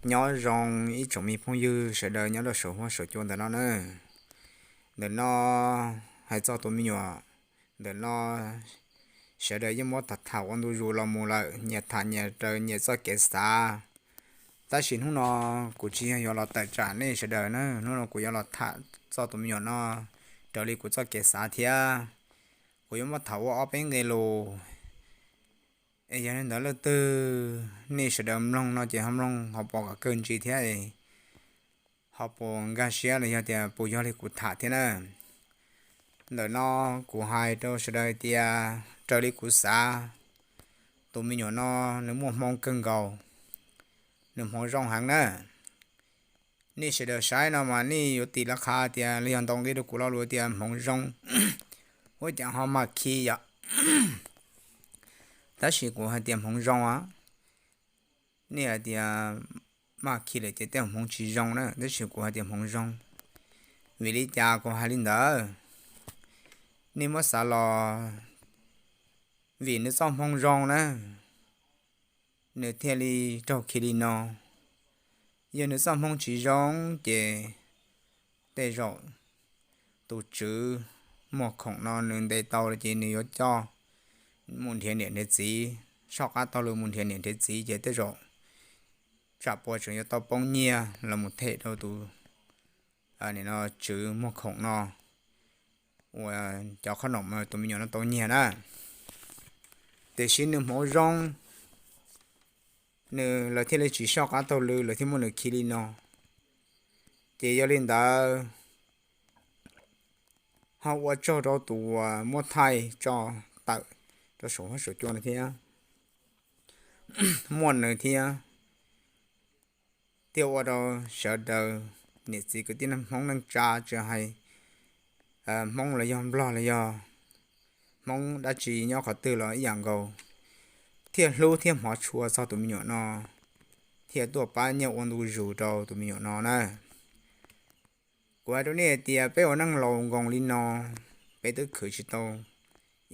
Nyob zoo ib tsoom me phooj ywg sawv daws nyob rau saum huab saum cua ntawm no na. Ntawm no hais txog tus me nyuam ntawm no, sawv daws yeej muab tham tham ua ntu zus los mus lawm, nyias tham nyias raws nyias txoj kev xav. Tab sis hnub no kuv tsis yog yuav los tawm tsam nej sawv daws na, hnub no kuv yuav los tham txog tus me nyuam no raws li kuv txoj kev xav thiab. Kuv yuav muab tham ua ob peb nqe lus, es yog li ntawd leej twg nej sawv daws mloog no ces ho mloog ho pom kom kawg ntsis thiab, ho puas nkag siab los yog tias puas yog li kuv tham thiab na. Ntawm no kuv hais rau sawv daws tias raws li kuv xav, tus me nyuam no nws muaj hmoov kawg nkaus, nws hmoov zoo heev na. Nej sawv daws saib no mas nej yuav tim lawv qha tias los yog ntaus nqi rau kuv lo lus tias hmoov zoo, ua cas ho maj khi yom? Tab sis kuv hais tias hmoov zoo a, nej hais tias maj khi lawm ces tej hmoov tsis zoo na, tab sis kuv hais tias hmoov zoo. Vim li cas kuv hais li ntawd? Nej muab xav los, vim nws txoj hmoov zoo na, nws thiaj li raug khi li no. Yog nws txoj hmoov tsis zoo ces tej zaum tus tswv muag khoom no nws ntes tau ces nws yuav coj mus nrhiav niam nrhiav txiv, soj qab taug lw mus nrhiav niam nrhiav txiv ces tej zaum tsam puas tseem yuav tau poob nyiaj los mus them rau tus tswv muag khoom no uas cov qhob noom tus me nyuam no tau nyiag na. Tiam sis nws hmoov zoo, nws, lawv thiaj li tsis soj qab taug lw, lawv thiaj muab nws khi li no. Ces yog li ntawd ho ua tsaug rau tus uas muab thaij tso tawm rau saum huab saum cua no thiab, muaj nws thiab, thiaj ua rau sawv daws niam txiv kwv tij neej Hmoob neej tsa tsis hais Hmoob los yog Nplog los yog Hmoob dab tsi nyob qhov twg los ib yam nkaus, thiaj hlub thiab hmov tshua txog tus me nyuam no, thiaj tuaj pab nyiaj ua ntu zus rau tus me nyuam no na. Kuv hais rau nej hais tias peb ua neej laus nkoos li no, peb twb khwv tsis tau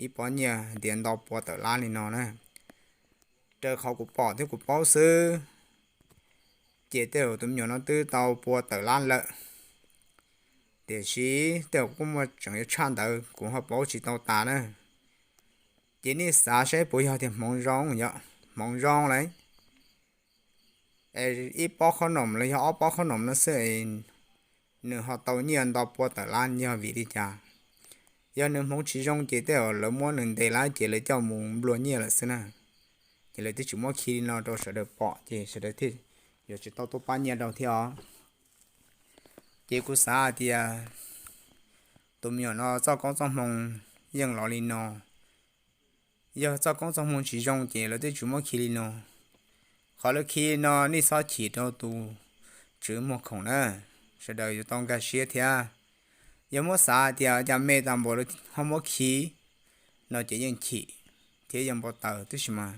ib pob nyiaj tias nto pua tawm lab li no na. Raws qhov kuv pom thiab kuv paub xwb, ces tej zaum tus me nyuam no twb tau pua tawm lab lawm. Tiam sis tej zaum kuj muaj tseem yuav tshaj ntawd kuv ho paub tsis tau tas na. Ces nej xav saib puas yog tias hmoov zoo, yog hmoov zoo lawm, es ib pob qhob noom los yog ob pob qhob noom no xwb es nws ho tau nyiaj nto pua tawm lab yog vim li cas? Yog nws hmoov tsis zoo ces tej zaum lawv muab nws ntes lawm ces lawv coj mus nplua nyiaj lawm xwb na. Ces lawv twb tsis muab khi li no rau sawv daws pom ces sawv daws thiaj yuav tsis tau tuaj pab nyiaj rau thiab os. Ces kuv xav hais tias tus me nyuam no txoj koob txoj hmoo yeej los li no. Yog txoj koob txoj hmoo tsis zoo ces lawv twb tsis muab khi li no. Qhov lawv khi li no nej txhob chim rau tus tswv muag khoom na, sawv daws yuav tau nkag siab thiab. Yog muab xav tias cas me tas npaum lawv ho muab khi no ces yeej chim thiab yeej npau taws tib si mas.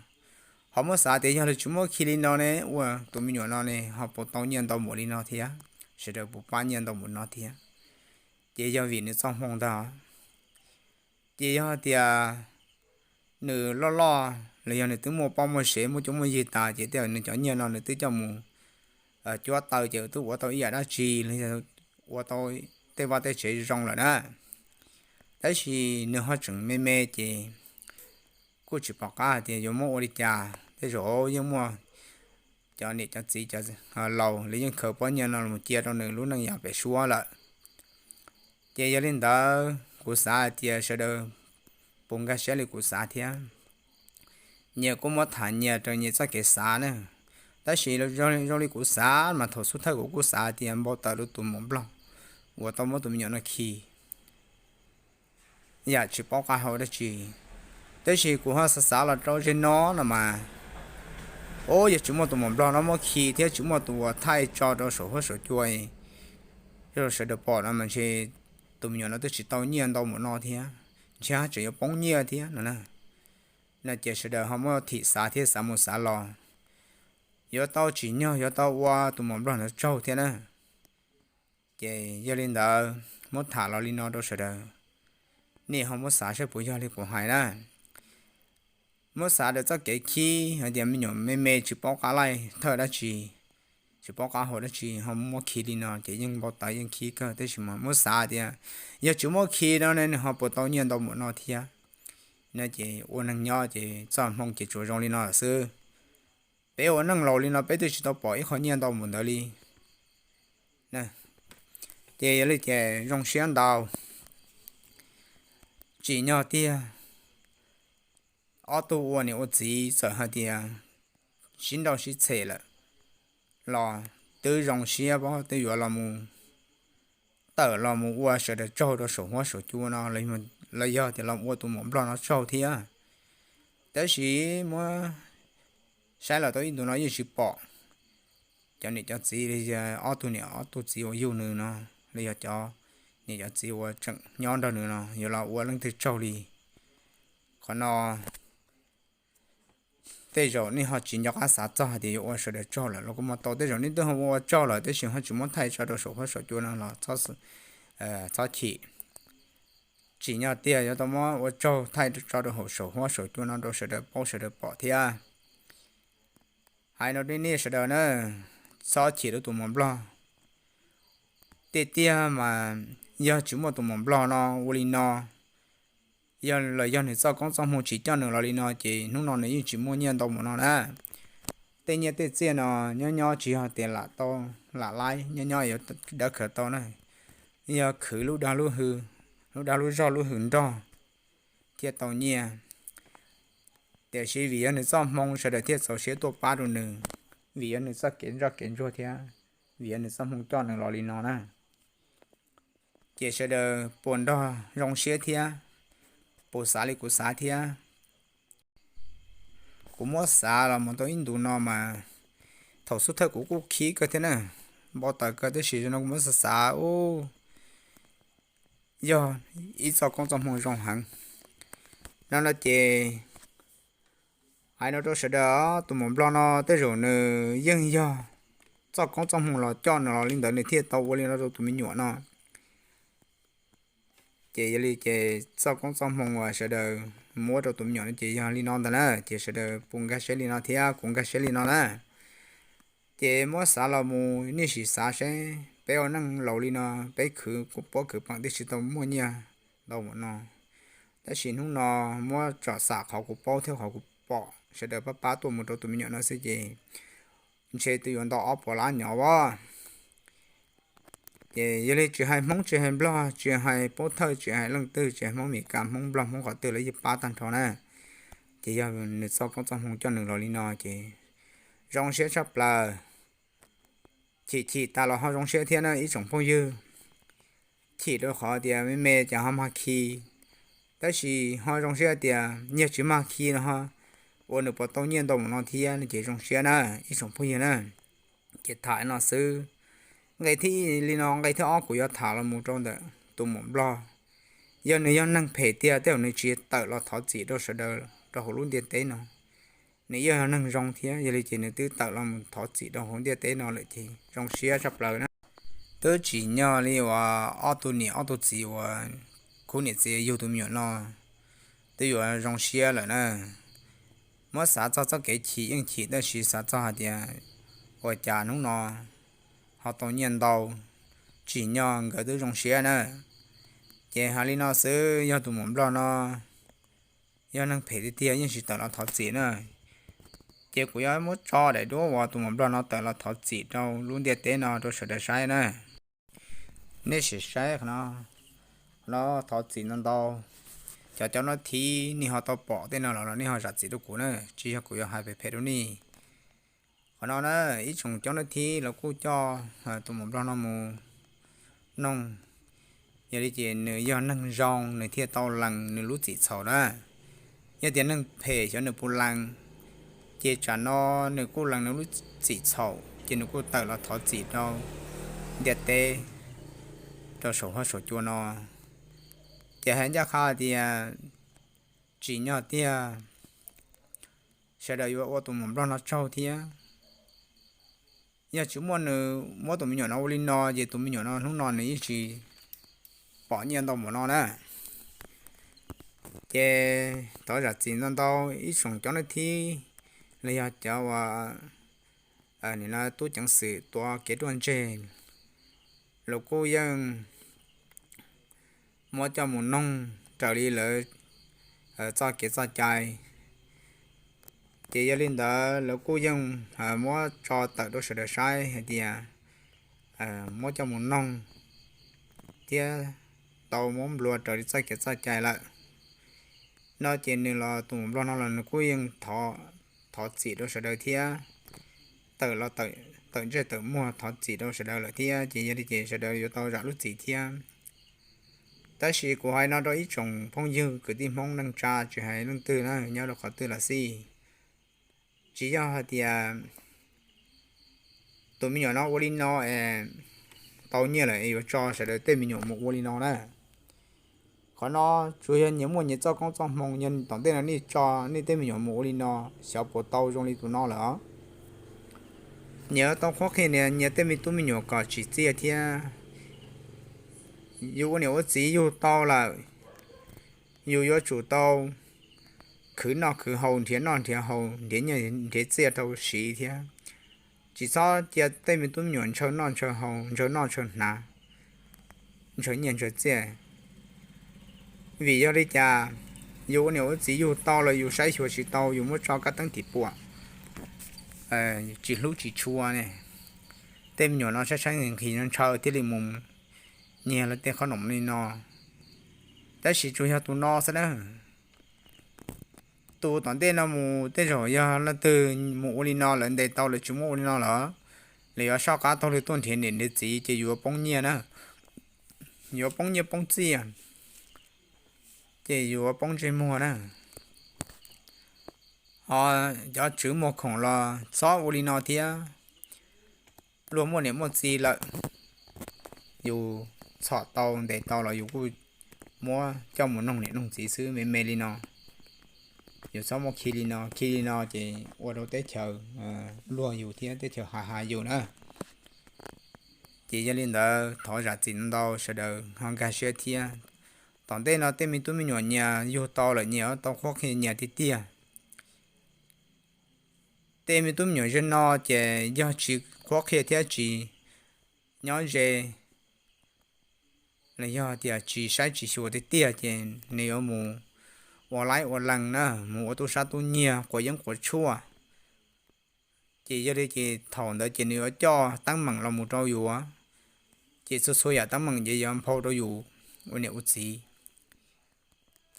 Ho muab xav tias yog lawv tsis muab khi li no ne ua tus me nyuam no ne ho puas tau nyiaj ntau npaum li no thiab, sawv daws puas pab nyiaj ntau npaum no thiab. Ces yog vim nws txoj hmoo ntag. Ces yog tias nws loj loj los yog nws twb muaj poj muaj sev muaj cuab muaj yig tas ces tej zaum nws cov nyiaj no nws twb coj mus cuab taw ces twb ua tau ib yam dab tsi los yog ua tau tej vaj tej tsev zoo lawm na. Tab sis nws ho tseem me me ces kuj tsis pom qab hais tias yuav muab ua li cas, tej zaum yeej muaj cov niam cov txiv cov laus lawv yeej khaws pob nyiaj no los cia rau nws lub neej yav pem suab lawm. Ces yog li ntawd kuv xav hais tias sawv daws puas nkag siab li kuv xav thiab. Nyias kuj muab tham nyias raws nyias txoj kev xav na. Tab sis zoo li kuv xav mas thaum xub thawj kuv kuj xav tias npau taws rau tus muam nplog uas tau muab tus me nyuam no khi, yam tsis paub qab hau dab tsi. Tab sis kuv ho xav xav los rau ze no no mas, o, yog tsis muaj tus muam nplog no muab khi thiab tsis muaj tus uas thaij tso rau saum huab saum cua, yog sawv daws pom no mas ntshe tus me nyuam no twb tsis tau nyiaj ntau npaum no thiab, ntshe tseem yuav poob nyiaj thiab no na. No ces sawv daws ho muab thim xav thiab xav mus xav los, yuav tau tsim nyog yuav tau ua tus muam nplog no tsaug thiab na. Ces yog li ntawd muab tham los li no rau sawv daws, nej ho muab xav saib puas yog li kuv hais na. Muab xav raws txoj kev khib hais tias me nyuam me me tsis paub qab laij thawj dab tsi, tsis paub qab hau dab tsi ho muab khi li no ces yeej npau taws yeej khib kawg. Tab sis mas muab xav tias yog tsis muab khi no ne nws ho puas tau nyiaj ntau npaum no thiab. No ces ua neeg nyob ces txoj hmoo ces tsuas zoo li no lawm xwb. Peb ua neej laus li no peb twb tsis tau pom ib qho nyiaj ntau npaum ntawd li. Ces yog li ces zoo siab ntau. Tsim nyog tiag, ob tug ua niam ua txiv txawm hais tias sib nrauj sib txhem lawm los twb zoo siab pab twb yuav los mus tawm los mus ua sawv daws tsaug rau saum huab saum cua no, los yog tias los ua tus muam nplog no tsaug thiab. Tab sis muab saib los tau ib ntus no yeej tsis pom cov niam cov txiv li ob tug niam ob tug txiv uas yug nws no, los yog cov niam cov txiv uas tseem nyob nrog nws no yuav los ua leej twg tsaug li. Qhov no tej zaum nej ho tsis nco qab xav txog hais tias yuav ua sawv daws tsaug lawm los kuj muaj tau, tej zaum nej twb ho ua tsaug lawm tab sis ho tsis muab thaij tso rau saum huab saum cua no los txhob chim. Tsim nyog tiag yuav tau muab ua tsaug thaij tso rau hauv saum huab saum cua no rau sawv daws paub sawv daws pom thiab. Hais no rau nej sawv daws na, txhob chim rau tus muam nplog. Tiag tiag mas yog tsis muaj tus muam nplog no ua li no, yog los yog nws txoj koob txoj hmoo tsis coj nws los li no ces hnub no nws yeej tsis muaj nyiaj ntau mus no na. Tej nyiaj tej txiaj no nyob nyob tsis yog tias lam tau lam laib, nyob nyob yuav dawb khawv tau na. Yog khwv lub dag lub hw, lub dag lub zog lub hws nrog thiaj tau nyiaj. Tiam sis vim yog nws txoj hmoo sawv daws thiaj txaus siab tuaj pab rau nws, vim yog nws txoj kev ntsoj kev ntsuag thiab vim yog nws txoj hmoo coj nws los li no na. Ces sawv daws puas nrog zoo siab thiab, puas xav li kuv xav thiab. Kuv muab xav los mus tau ib ntus no mas thaum xub thawj kuv kuj khib kawg thiab na, npau taws kawg, tab sis no kuv muab xav xav ub, yog ib txoj koob txoj hmoo zoo heev. No no ces hais no rau sawv daws, tus muam nplog no tej zaum nws yeej yog txoj koob txoj hmoo los coj nws los li ntawd nws thiaj tau ua li no rau tus me nyuam no. Ces yog li ces txoj koob txoj hmoo uas sawv daws muab rau tus me nyuam no ces yog li no ntag na, ces sawv daws puas nkag siab li no thiab kuv nkag siab li no na. Ces muab xav los mus nej sim xav seb peb ua neej laus li no, peb khwv puab khwv peem twb tsis tau muaj nyiaj ntau npaum no. Tab sis hnub no muab tsom xam qhov kuv paub thiab qhov kuv pom sawv daws pab pab tuaj mus rau tus me nyuam no xwb ces ntshe twb yuav ntau ob puas lab nyob as. Ces yog li tsis hais Hmoob tsis hais Nplog tsis hais Pub Thawj tsis hais leej twg tsis hais Hmoob Mes Kas Hmoob Nplog Hmoob qhov twg los yeej pab tag nrho na. Ces yog nws txoj koob txoj hmoo coj nws los li no ces zoo siab tshaj plaws. Chim chim tas los ho zoo siab thiab na ib tsoom phooj ywg. Chim rau qhov tias me me ces ho mag khi, tab sis ho zoo siab tias yog tsis mag khi no ho ua nws puas tau nyiaj ntau mus no thiab no ces zoo siab na ib tsoom phooj ywg na. Ces tham no xwb. Nqe thib ib li no, nqe thib ob kuv yuav tham los mus rau ntawm tus muam Nplog. Yog nws yog neeg phem tiag tej zaum nws tsis tawm los thov txim rau sawv daws rau hauv lub ntiaj teb no. Nws yog neeg zoo thiab yog li ces nws twb tawm los mus thov txim rau hauv ntiaj teb no lawm ces zoo siab tshaj plaws na. Twb tsim nyog li uas ob tug niam ob tug txiv uas khub niam txiv yug tus me nyuam no twb yuav zoo siab lawm na. Muab xav txog txoj kev chim yeej chim tab sis xav txog hais tias ua cas hnub no ho tau nyiaj ntau, tsim nyog nkawd twb zoo siab na. Ces hais li no xwb, yog tus muam Nplog no yog neeg phem tiag tiag yeej tsis tawm los thov txim na. Ces kuv yuav muab tso daim duab uas tus muam Nplog no tawm los thov txim rau lub ntiaj teb no rau sawv daws saib na. Nej sim saib qhov no, qhov no thov txim ntau ntau. Cov caub nab thib nej ho tau pom tej no los nej ho zam txim rau kuv na, tsis yog kuv yuav hais phem phem rau nej. Qhov no na, ib tsoom caub nab thib los kuj coj tus muam Nplog no mus noog. Yog li ces nws yog neeg zoo nws thiaj tau lees nws lub txim txhaum na. Yog tias neeg phem xyov nws puas lees, ces tsam no nws kuj lees nws lub txim txhaum ces nws kuj tawm los thov txim rau ntiaj teb, rau saum huab saum cua no. Ces hais ncaj qha tias tsim nyog tiag sawv daws yuav ua tus muam Nplog no tsaug thiab. Yog tsis muaj nws muab tus me nyuam no ua li no ces tus me nyuam no hnub no nws yeej tsis pom nyiaj ntau npaum no na. Ces thov zam txim ntau ntau ib tsoom caub nab thib los yog cov uas tub ceev xwm tuav kev ruaj ntseg, lawv kuj yeej muab coj mus noog raws li lawv txoj kev txoj cai. Ces yog li ntawd lawv kuj yeej muab tso tawm rau sawv daws saib hais tias muab coj mus noog thiab tau muab nplua raws li txoj kev txoj cai lawm no ces nws los tus nplog no los nws kuj yeej thov txim rau sawv daws thiab, tawm los tawm ntsej tawm muag thov txim rau sawv daws lawm thiab ces yog li ces sawv daws yuav tau zam lub txim thiab. Tab sis kuv hais no rau ib tsoom phooj ywg kwv tij Hmoob neej tsa tsis hais leej twg na nyob rau qhov twg los xij, tsis yog hais tias tus me nyuam no ua li no es tau nyiaj lawm es yuav tso sawv daws tej me nyuam mus ua li no na. Qhov no tsuas yog nyias muaj nyias txoj koob txoj hmoo, yog tom ntej no nej tso nej tej me nyuam mus ua li no, xyov puas tau zoo li tus no lawm os. Nyias tau qhuab qhia nyias tej me tub me nyuam kom tsim txiaj thiab. Yus ua niam ua txiv yug tau lawm, yus yuav tsum tau khwv noj khwv haus, nrhiav noj nrhiav haus, nrhiav nyiaj nrhiav txiaj rau siv thiab. Tsis txhob cia tej me tub me nyuam ntshaw noj ntshaw haus, ntshaw noj ntshaw hnav, ntshaw nyiaj ntshaw txiaj. Vim yog li cas? Yus ua niam ua txiv yug tau los yus saib xyuas tsis tau, yus muab tso kab teeb tim puam, tsis hlub tsis tshua ne. Tej me nyuam no saib saib nqhis nqhis ntshaw thiaj li mus nyiag lawv tej qhob noom li no. Tab sis tsuas yog tus no xwb na, tus tom ntej no mus tej zaum yog leej twg mus ua li no lawv ntes tau lawv tsis muab ua li no lawm, lawv yuav soj qab taug lw tuaj nrhiav niam nrhiav txiv ces yuav poob nyiaj na, yuav poob nyiaj poob txiaj, ces yuav poob ntsej muag na. Ho cov tswv muag khoom los txhob ua li no thiab. Luag muaj niam muaj txiv lawm, yus txhom tau ntes tau los yus kuj muab coj mus noog niam noog txiv xwb me me li no. Yus txhob muab khi li no, khi li no ces ua rau teb chaws luag yus thiab teb chaws has has yus na. Ces yog li ntawd thov zam txim ntau, sawv daws ho nkag siab thiab. Tom ntej no tej me tub me nyuam nyias yug tau lawm nyias tau qhuab qhia nyias tiag tiag. Tej me tub me nyuam zaum no ces yog tsis qhuab qhia thiab tsis nyob ze los yog tias tsis saib tsis xyuas tiag tiag ces nws yuav mus ua laib ua lees na, mus ua tub sab tub nyiag quav yeeb quav tshuaj. Ces yog li ces thaum ntawd ces nws yuav coj teeb meem los mus rau yus, ces txhua txhua yam teeb meem ces yuav nphau rau yus ua niam ua txiv.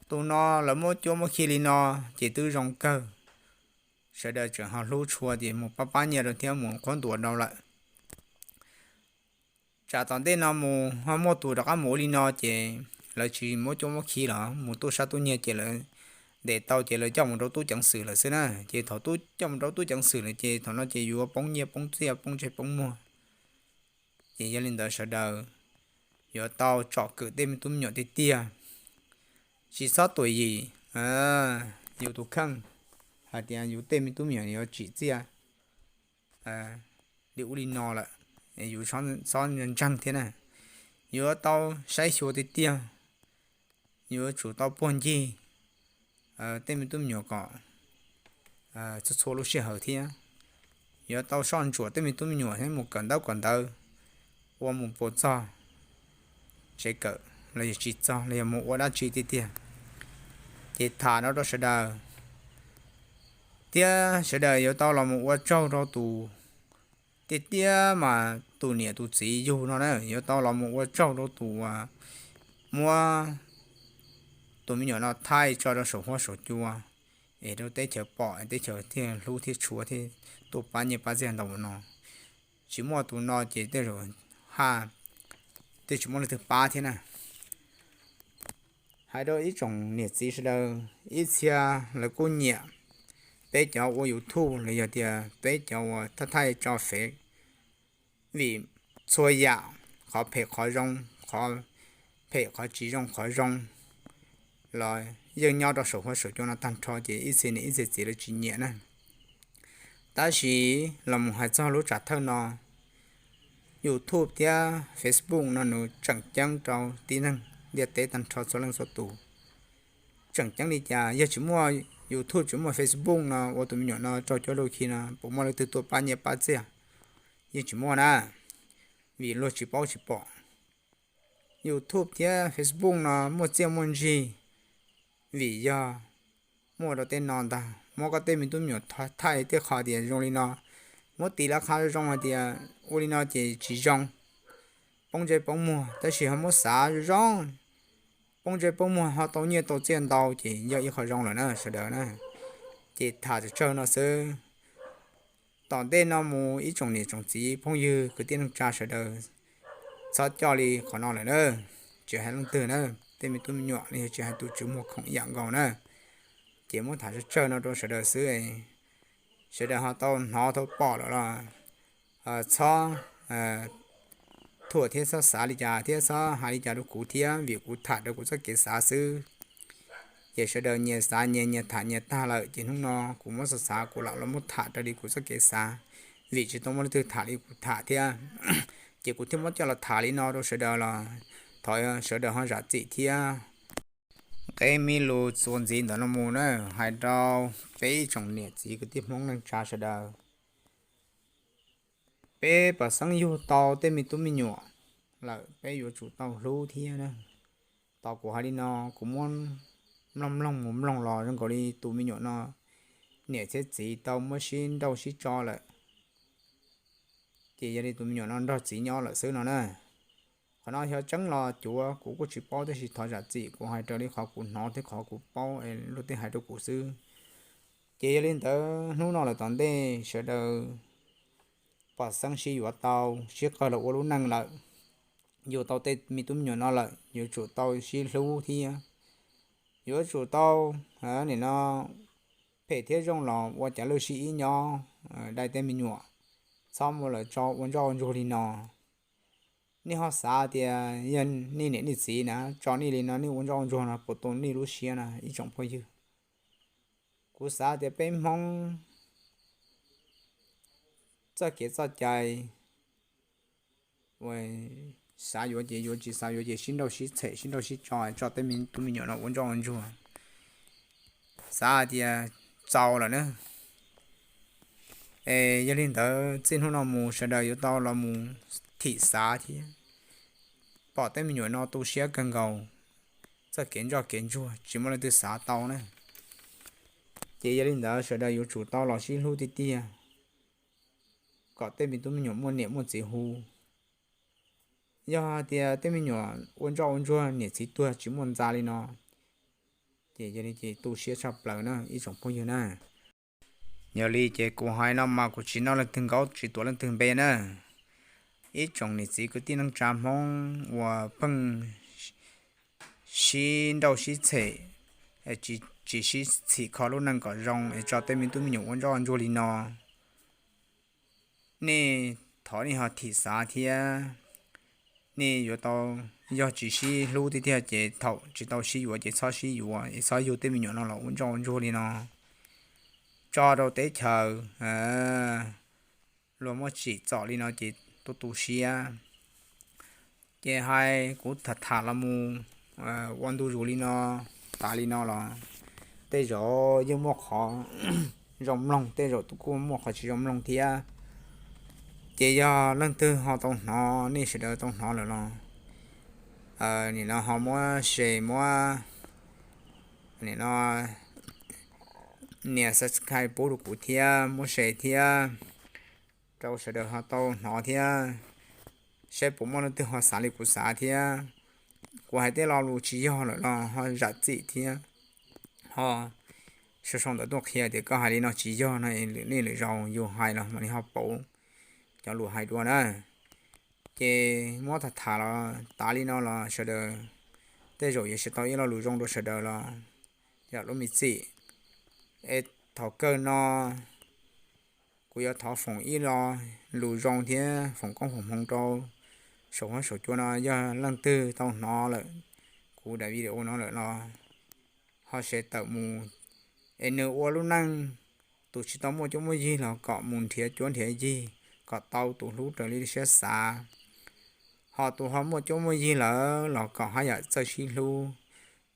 Tus no lawv muab cuab muab khi li no ces twb zoo kawg, sawv daws tseem ho hlub tshua ces mus pab pab nyiaj rau thiab mus qhuab ntuas rau lawm. Tsam tom ntej no mus ho muaj tus rov qab mus ua li no ces lawv tsis muab cuab muab khi los mus tub sab tub nyiag ces lawv ntes tau ces lawv coj mus rau tub ceev xwm lawm xwb na. Ces thaum tub coj mus rau tub ceev xwm lawm ces thaum no ces yuav poob nyiaj poob txiaj poob ntsej poob muag. Ces yog li ntawd sawv daws yuav tau tsom kwm tej me tub me nyuam tiag tiag, tsis txhob tuam yim yus tus kheej hais tias yus tej me tub me nyuam yuav tsim txiaj li ub li no lawm, yus txhob ntseeg thiab na. Yuav tau saib xyuas tiag tiag, yuav tsum tau puag ncig tej me tub me nyuam kom txhua txhua lub sij hawm thiab. Yuav tau soj ntsuam tej me tub me nyuam thiab mus kawm ntaub kawm ntawv, ua mus puas txog tsev kawm los yog tsis txog los yog mus ua dab tsi tiag tiag. Ces tham no rau sawv daws, thiab sawv daws yuav tau los mus ua tsaug rau tus tiag tiag mas tus niam tus txiv yug no na, yuav tau los mus ua tsaug rau tus uas muab tus me nyuam no thaij tso rau saum huab saum cua, es rau teb chaws pom teb chaws thiaj hlub thiaj tshua thiaj tuaj pab nyiaj pab txiaj ntau no. Tsis muaj tus no ces tej zaum ha, twb tsis muaj leej twg pab thiab na. Hais rau ib tsoom niam txiv sawv daws, ib txhia lawv kuj nyiam peb cov ua YouTube los yog tias peb cov uas thaij thaij tso fev, vim txhua yam qhov phem qhov zoo, qhov phem qhov tsis zoo qhov zoo los yeej nyob rau saum huab saum cua no tag nrho ces ib txhia niam ib txhia txiv lawv tsis nyiam na. Tab sis los mus hais txog lub tsam thawj no, YouTube thiab Facebook no nws tseem ceeb rau tib neeg ntiaj teb tag nrho txhua leej txhua tus. Tseem ceeb li cas? Yog tsis muaj YouTube tsis muaj Facebook no ua tus me nyuam no raug cuab raug khi no puas muaj leej twg tuaj pab nyiaj pab txiaj? yeej tsis muaj na, vim luag tsis paub tsis pom. YouTube thiab Facebook no muaj txiaj muaj ntsig, vim yog muaj rau tej no ntag. Muab koj tej me tub me nyuam thaij tej qho tias zoo li no, muab tis lawv qha zoo zoo hais tias ua li no ces tsis zoo, poob ntsej poob muag, tab sis ho muab xav zoo zoo, poob ntsej poob muag ho tau nyiaj tau txiaj ntau ces yog ib qho zoo lawm na sawv daws na. Ces tham tsawg tsawg no xwb. Tom ntej no mus ib tsoom niam tsoom txiv phooj ywg kwv tij neej tsa sawv daws, txhob coj li qhov no lawm na. Tsis hais leej twg na, tej me tub me nyuam los yog tsis hais tus tswv muag khoom ib yam nkaus na. Ces muab tham tsawg tsawg no rau sawv daws xwb, sawv daws ho tau hnov tau pom lawm los txhob thuam thiab txhob xav li cas thiab txhob hais li cas rau kuv thiab, vim kuv tham raws kuv txoj kev xav xwb. Ces sawv daws nyias xav nyias, nyias tham nyias tag lawm ces hnub no kuv muab xav xav kuv lam los muab tham raws li kuv txoj kev xav, vim tsis tau muaj leej twg tham li kuv tham thiab. Ces kuv thiaj muab coj los tham li no rau sawv daws los thov sawv daws ho zam txim thiab. Nqe me lus txuas ntxiv ntawm no mus na, hais rau peb ib tsoom niam txiv kwv tij Hmoob neej tsa sawv daws. Peb pom xeeb yug tau tej me tub me nyuam lawm peb yuav tsum tau hlub thiab na. Tos kuv hais li no, kuv muab mloog mloog mus mloog los zoo nkaus li tus me nyuam no niam thiab txiv tau muab sib nrauj sib tso lawm, ces yog li tus me nyuam no nrog txiv nyob lawm xwb no na. Qhov no xyov tseeb los cuav kuv kuj tsis paub, tab sis thov zam txim, kuv hais raws li qhov kuv hnov thiab qhov kuv paub es luag tej hais rau kuv xwb. Ces yog li ntawd hnub no lawm tom ntej sawv daws pom xeeb sib yuav tau, sib qawg los ua lub neej lawm, yug tau tej me tub me nyuam no lawm yuav tsum tau sib hlub thiab. Yuav tsum tau, nim no phem thiab zoo los ua cas lwj sib ib nyob, dai tej me nyuam, txhob muab lawv tso ua ntsoj ua ntsuag li no. Nej ho xav tias yog nej niam nej txiv na tso nej li no, nej ua ntsoj ua ntsuag no puas tu nej lub siab na ib tsoom phooj ywg? Kuv xav tias peb Hmoob txoj kev txoj cai, xav yuav ces yuav, tsis xav yuav ces sib nrauj sib txhem sib nrauj sib tso, tso tej me tub me nyuam no ua ntsoj ua ntsuag, xav hais tias txaus lawm na. Es yog li ntawd txij hnub no mus sawv daws yuav tau los mus thim xav thiab. Pom tej me nyuam no tu siab kawg nkaus, txoj kev ntsoj kev ntsuag tsis muaj leej twg xav tau na. Ces yog li ntawd sawv daws yuav tsum tau los sib hlub tiag tiag, kom tej me tub me nyuam muaj niam muaj txiv hu. Yog hais tias tej me nyuam ua ntsoj ua ntsuag niam txiv tuag tsis muaj ntxa li no, ces yog li ces tu siab tshaj plaws na ib tsoom phooj ywg na. Yog li ces kuv hais no mas kuv tsis noj leej twg nkaub tsis tuav leej twg npe na. Ib tsoom niam txiv kwv tij neej tsa Hmoob uas pheej sib nrauj sib txhem, tsis sib txhim kho lub neej kom zoo es tso tej me tub me nyuam ua ntsoj ntsuag li no, nej thov nej ho thim xav thiab. Nej yuav tau, yog tsis sib hlub tiag tiag ces thaum tsis tau sib yuav ces txhob sib yuav es txhob yug tej me nyuam no los ua ntsoj ua ntsuag li no, tso rau teb chaws luag muab tsim txom li no ces tu tu siab. Ces hais kuv tham tham los mus ua ntu zus li no, tas li no los tej zaum yeej muaj qhov zoo mloog, tej zaum kuj muaj qhov tsis zoo mloog thiab. Ces yog leej twg ho tau hnov, nej sawv daws tau hnov lawm los nim no ho muab share, muab nim no nias subscribe pub rau kuv thiab, muab share thiab rau sawv daws ho tau hnov thiab, saib puas muaj leej twg ho xav li kuv xav thiab. Kuv hais tej lo lus tsis yog lawm los ho zam txim thiab, ho sau sau ntawv tuaj qhia tias koj hais li no tsis yog no, lwm niaj lwm zaus yus hais los mam li ho pauv cov lus hais dua na. Ces muab tham tham los tas li no los sawv daws, tej zaum yuav tsis tau ib lo lus zoo rau sawv daws los yog lub me txim. Es thaum kawg no kuv yuav thov foom ib lo lus zoo thiab foom koob foom hmoov rau saum huab saum cua no, yog leej twg tau hnov lawm kuv daim video no lawm los ho share tawm mus, es nws ua lub neej, tus tsis tau muaj cuab muaj yig los kom mus nrhiav cuab nrhiav yig kom tau tus hlub raws li siab xav, ho tus ho muaj cuab muaj yig lawm los kom haj yam txawj sib hlub,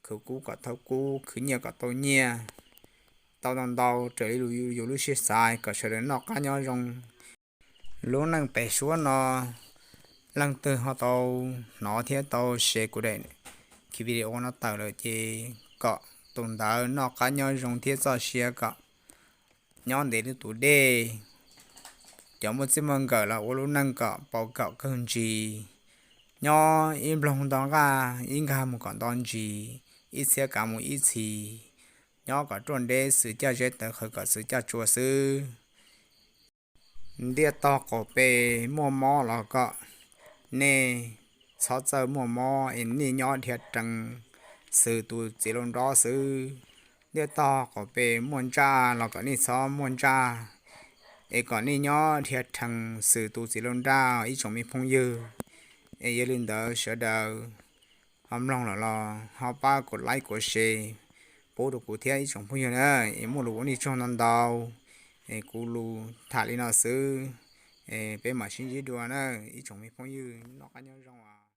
khwv kub kom thawb kub, khwv nyiaj kom tau nyiaj, tau ntau ntau raws li yus lub siab xav kom sawv daws noj qab nyob zoo. Lub neej pem suab no, leej twg ho tau hnov thiab tau share kuv daim video no tawm lawm ces kom tus ntawd noj qab nyob zoo thiab txoj sia kom nyob ntev li tus dej. Cov muaj txij muaj nkawm los ua lub neej kom paus kaum kawg ntsis, nyob ib nploog nto nqaj ib nkag mus kom nto ntsis, ib txhiab kav mus ib txhis, nyob kom ruaj nreb xwm caj zeb tawv qhawv kom xwm caj tsua xwb. Ntiaj tog qaum pes muaj mob los kom nej txhob txawj muaj mob es nej nyob dhia rhees xwm tus txiv laus nrab xwb. Ntiaj tog qaum pes muaj ntsaj los kom nej txhob muaj ntsaj es kom nej nyob dhia rhees xwm tus txiv laus nrab ib tsoom me phooj ywg. Es yog li ntawd sawv daws ho mloog lawm los ho pab kuv like kuv share pub rau kuv thiab ib tsoom phooj ywg na. Es muaj lus ua nej tsaug ntau ntau, es kuv lus tham li no xwb, es peb mam sib ntsib dua na ib tsoom me phooj ywg, noj qab nyob zoo.